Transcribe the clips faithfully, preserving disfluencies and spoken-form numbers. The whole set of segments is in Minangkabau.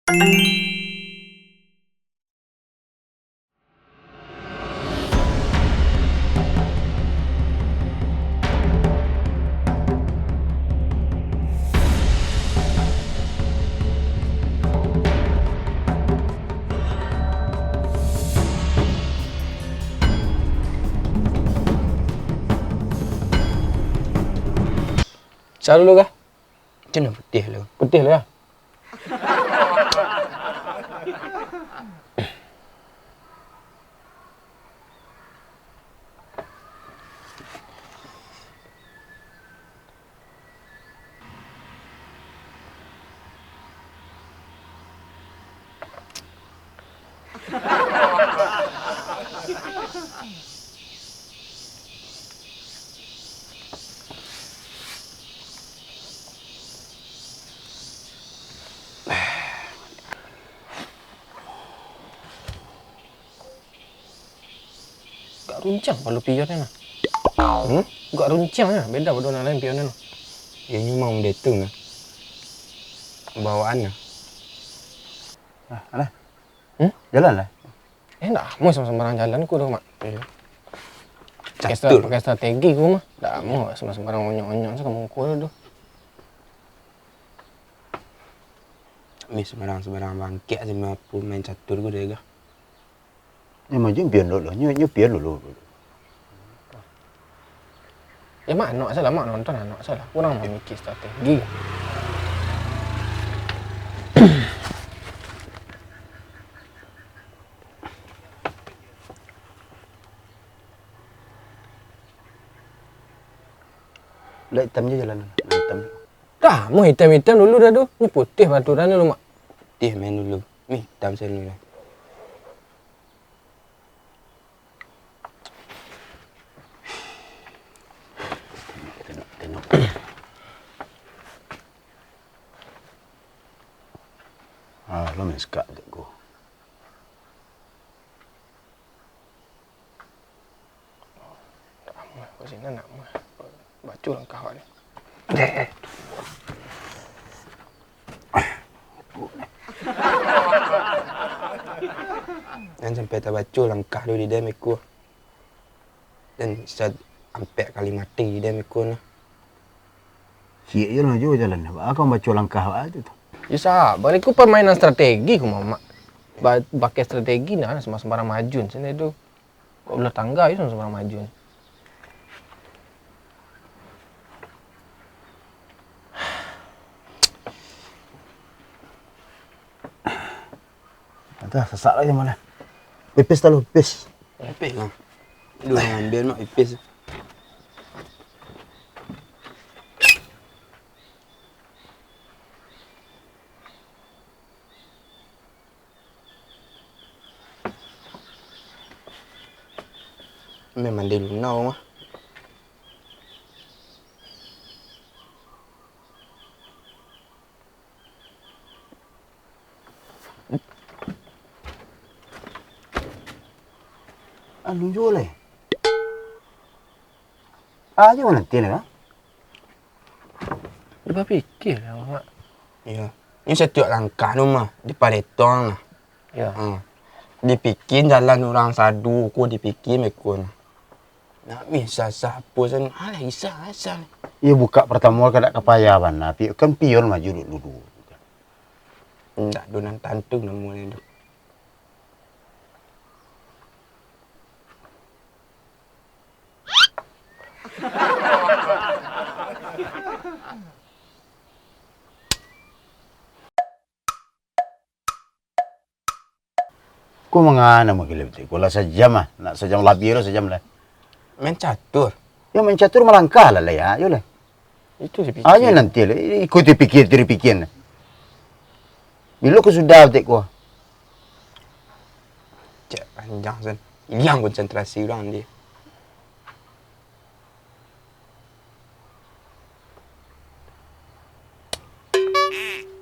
Sa dulu kah? Cina putih lu. Putih lu, ya? Agak runcang palu pion ni nah. Hmm? Agak runcang nah, beda pado nan lain pion ni nah. Iyo nyo mah model tu nah. Bawaan nah. Ah, alah. Hmm? Jalan lah. Eh, ndak amuah samo sambarang jalan ko doh, Mak. Iyo. Pakai stra-, pakai strategi ko mah. Ndak amuah samo sambarang onyok-onyok sa ka muko tu doh. Mih sambarang-sambarang bangkek se main catur ko deh, gah. Nyo maju pion dulu, nyo, nyo pion dulu. Ya, Mak, anak salah, Mak, nonton anak salah. Kurang mamikir strategi. Lah itam je jalan, lah itam. Dah, mau itam-itam dulu dah tu. Ni putih peraturan ni lu, Mak. Putih main dulu. Ni itam saya dulu dah. Tengok, tengok. Ah, lo main sekak dek ko. Ndak amuah, ko sinan ndak amuah. Baco langkah awak ni. Deh. Jan sampai tabaco langkah tu di den beko. Den sa-, ampek kali mati di den beko nah. Ciek je lah jo jalan. Baa ka mambaco langkah baa tu. Yo, sa-, baliak ko pamainan strategi ko, Mamak. Ba-, pakai strategi nah, sambarang-sambarang majun sini tu. Kok ulah tangga yo sambarang-sambarang majun. Dah, sasak lagi mah. Pipis talu, pipis. Pipis lah. Duh, ambiak mak pipis. Memang di lunau mah. Anu juo lai. Ajo nanti lah. Bapikia lah, Mak. Iyo. Ni satiok langkah tu mah diparetong lah. Iyo. Ha. Dipikia jalan urang sadu ko, dipikia beko nah. Nak mih sasah apo san, alah isah asal. Iyo, buka partamo ka dak kapayah bana, pi-, kan pion maju dulu. Ndak do nan tantu namonyo tu. Ko mangana mangkilip tu? Ko lah sajam ah, nak sajam labiah lah, sajam lah. Main catur. Yo main catur malangkah lah, lah ya, yo lah. Itu dipikia. Ayo nanti lah, ikuti pikia, ikuti pikia. Bilo ko sudah tek ko. Cak panjang san. Hilang konsentrasi urang dia.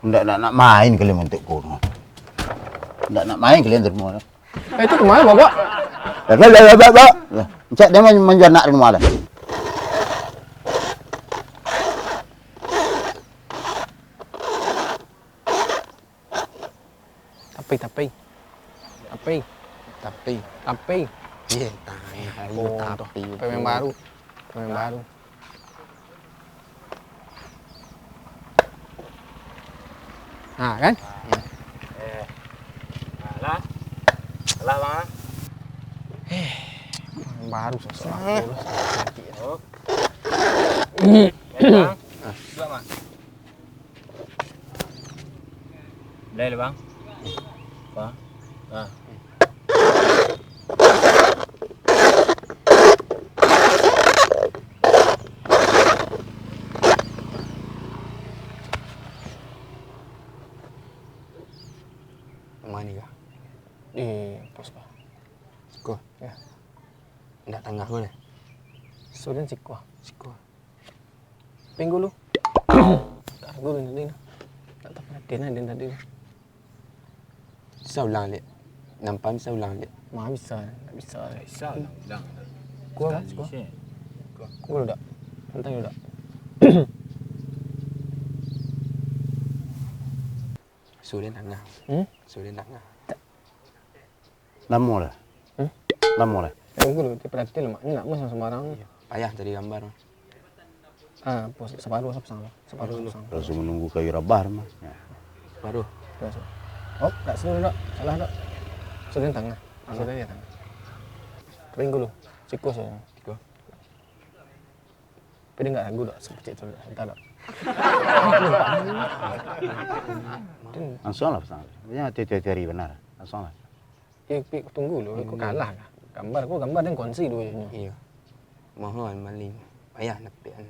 Ndak nak, nak main kalian untuk ko. Ndak nak main kalian terima. Eh, itu kemana, Bapak? Bapak, bapak, bapak, bapak. Cak dia man-, manjual anak di rumah dah. Tapi, tapi. Tapi. Tapi. Tapi. Ye, tai, ayo, tapi. Pemain baru. Pemain baru. Nah, kan? Eh. Alah. Alah, Bang. Eh, pemain baru sosok aku lah. Oh. Eh, Bang. Duduak, Bang. Boleh lah, Bang. Bang. Ah. Mano kah? Di pos kah? Siko? Yo. Indak tangah ko deh. Sudah siko. Siko. Pinggulu. Ganggu den tadi nah. Tak taparatian den tadi nah. Bisa ulang, Lek. Nampak bisa ulang, Lek. Ma bisa, tak bisa. Tak bisa ulang-ulang. Kuah, Sakali kuah. Kuah dulu dak? Santai dulu dak? Sudah tangah. Hmm? Sudah tangah. Lamo lah. Hmm? Lamo lah. Tunggu dulu, perhatian, Mak. Ini nak masang sembarang. Iyo. Payah tadi gambar. Ah, pos, separuh pasang, separuh pasang. Langsung menunggu kayu rabar mah. Yo. Separuh. Biaso. Oh, tak seluruh dok. Salah dok. Sudah tangah. Sudah tangah. Kering dulu. Siko sajo. Siko. Tapi dia nggak ragu dok, seperti itu dok. Entah dok. Langsung lah pasang. Ini teori-teori benar. Langsung lah. Eh, Pik, tunggu dulu, aku kalah lah. Gambar aku, gambar dan kunci duo nyo. Iyo. Mahal mali. Payah dapek an.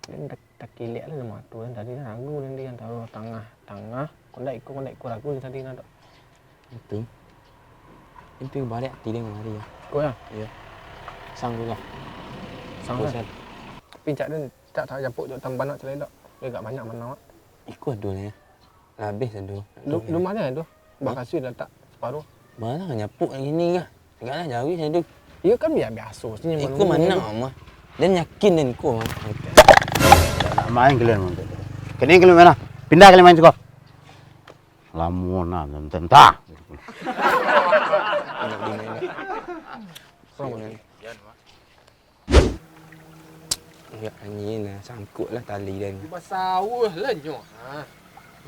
Den tak, takilek lah samo tu kan. Tadi kan ragu den di antaro tangah, tangah. Kok ndak iko, kok ndak iko ragu den tadi kan, dok. Itu. Itu baliak ati den kamari yo. Ko yo? Iyo. Sang tu lah. Sang tu. Tapi cak den, cak tak japuk tu tambanak celai, dok. Dia agak banyak manawak. Iko ado nyo. Lah abih sado. Lu, lu mano tu? Hah? Bakasi latak saparuh. Mano nyapuk nan kini kah? Agaklah jauah sado. Iyo kan bia-, biaso se. Iko mano mah? Den yakin den ko mah. Nak main kalian mah. Kini kalian mano? Pindah kalian main siko. Lamo nah, tentang. Nak dimain. Indak anjing nah, sangkuk lah tali den. Basauah lah nyo. Ha.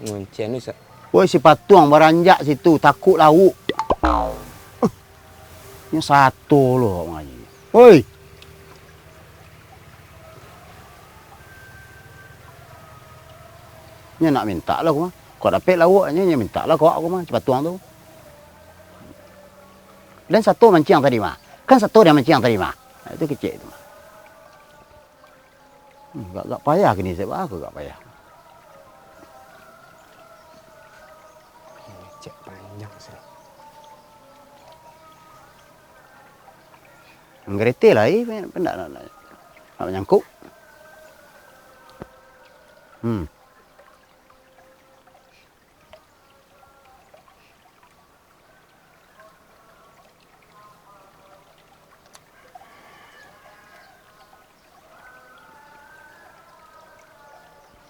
Ngoncen tu sa- Woi, si patuang baranjak situ, takuk lauak. Nyo sato lo awak mangaji. Woi. Nyo nak mintak lah ko mah. Kok dapek lauak nyo, nyo mintak lah ko awak ko mah, si patuang tu. Den sato manciang tadi mah. Kan sato den manciang tadi mah. Nah, itu kecek tu mah. Hmm, agak, agak payah kini, sabab aku agak payah. Cek panjang sih. Manggerete lah, eh, pendak nak, nak, nak manyangkuk. Hmm.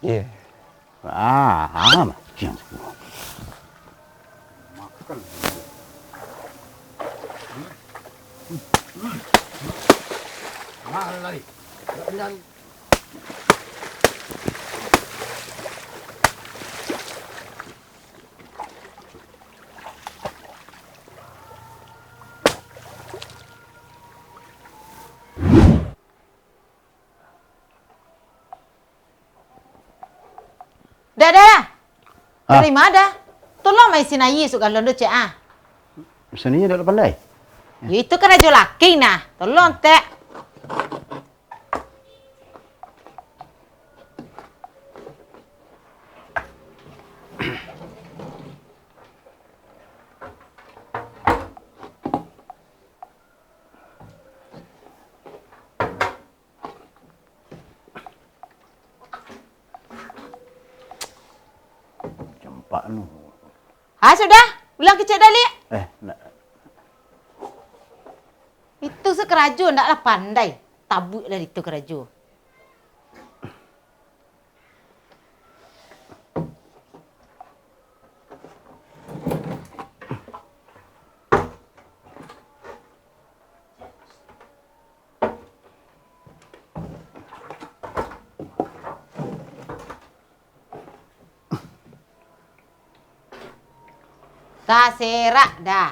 Ye. Ah, ah, makin. Makan. Makan lari. Lari. Dah, dah, dah. Ah. Dari ma dah? Tolong ma isin aia isuak galon tu, cek ah. Isin aia dak pandai. Yo, itu karajo laki nah. Tolong, tek. Campak nu. Ha, sudah? Ulang kecek dalik. Eh, nak. Itu se karajo ndak lah pandai. Tabuik lah itu karajo. Taserak dah.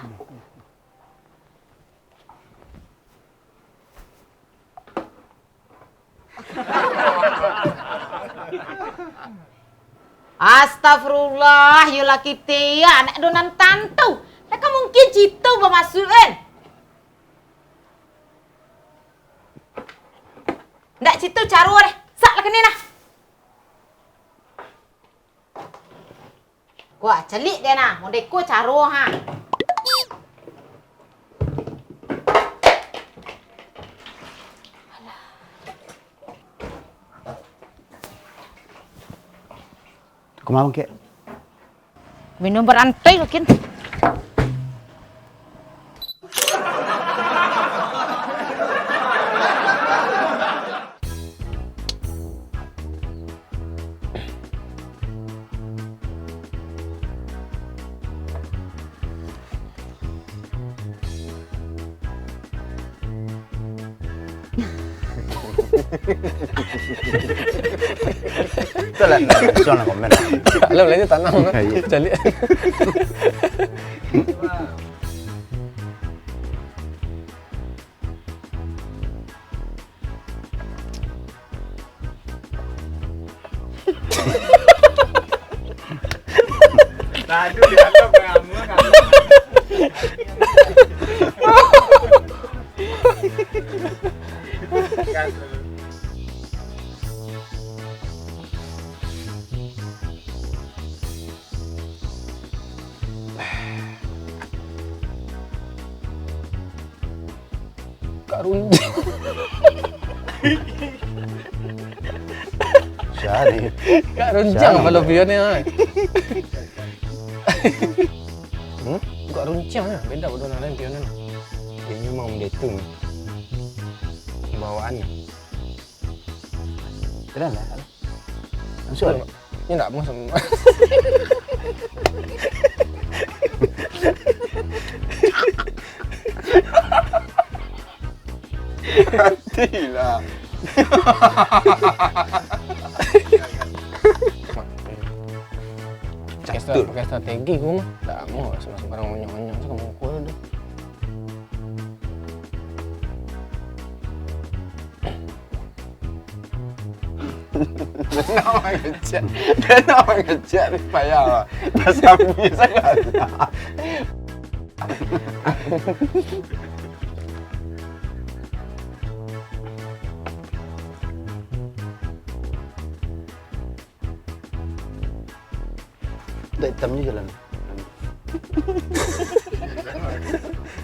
Astagfirullah, yo laki tia, anak donan tantu. Ndak ka mungkin citu bamasuak, kan? Ndak citu caro deh. Sak lah kini nah. Wah, caliak deh nah, modeko caro ha. Kumaha, Kek? Minum barantai mungkin. Itulah, suang lah komen. Alah, balanja tanang lah. Iyo. Caliak. Aduh, di dalam pengamuan, kan? Kak Runjang. Sia ni? Kak Runjang. Sia palo ni? Pion ni, ah. Hmm? Kak Runjang lah. Beda bodoh nan lain pion ni. Dia memang benda tu. Bawaan. Jalan lah. Langsung. Ini ndak mau sama. Hati lah. Pakai stra-, pakai strategi ku mah. Ndak mau sama-sama orang onyok-onyok tu kamu ukur tu. Dia nak mangecek. Dia nak mangecek ni payah lah. Dah sambil sangat. Dak itam je jalan.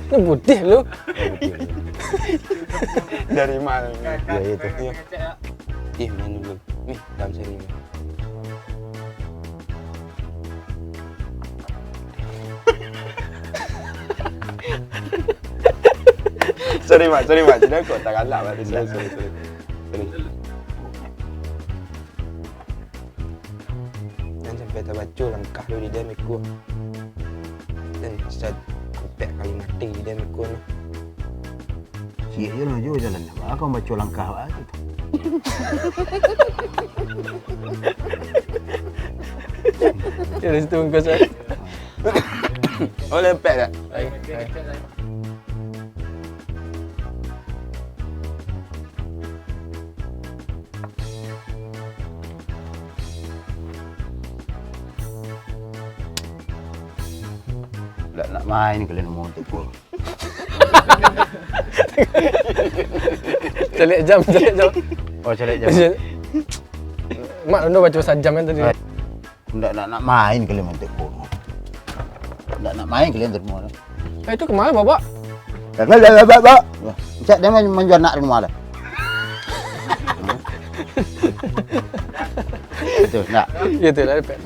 Ni putih lu. Dari mana ni? Ya, itu. Iya. Ih, main dulu. Nih, dalam sini. Sorry, Mak. Sorry, Mak. Cina kok tak galak, Mak. Sorry, sorry, sorry. Sorry. Jan sampai tabaco langkah lu di D M ikua. Jan sa-, ampek kali mati di D M ikua nah. Ciek je lah jo jalan. Baa kau baco langkah baa tu. Dari situ engkau sa-, Oh, lempek dah. Lain, lain. Dak nak main kalian mau tu pun. Caliak jam, caliak jam. Oh, caliak jam. Mak Rondo baco sajam kan tadi. Ndak nak, nak main kalian mantek bono. Ndak nak main kalian terima orang. Eh, itu kemana, Bapak? Bapak, Bapak, Bapak. Wah, cak dia main, main jual anak di rumah dah. Betul, ndak? Iya, tu lah, Pak.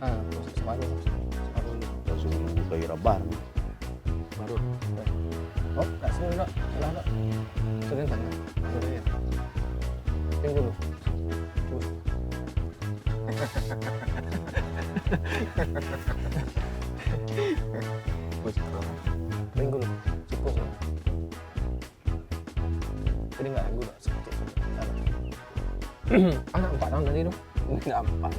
Ah, terus separuh, separuh. Langsung buka irabar. Baru. Oh, tak sini, tak. Salah, tak. Sudah, tak. Sudah, ya. Tunggu dulu. Cuba. Tunggu dulu. Cukup. Tadi nggak ganggu, tak? Sakit. Anak empat tahun tadi tu. Nampak.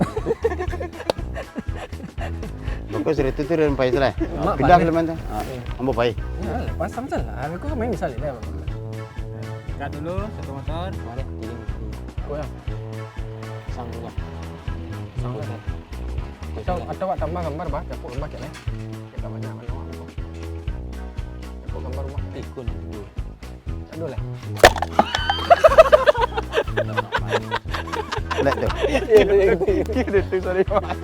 Pokoknya sudah itu tu dan pai salah. Mak Pindah balik. Kalimantan. Ah. Ambo pai. Ya, pasang saja lah. Aku kan main misalnya lah. Cut dulu, satu motor. Mari, tiling. Aku ya. Sang juga. Sang juga. Atau, atau awak tambah gambar bah, capuk gambar kayak lain. Kita banyak mana awak tu. Capuk gambar rumah. Tikun. Aduh lah. Lihat tu. Iya, itu, itu, itu. Itu, sorry, Mas.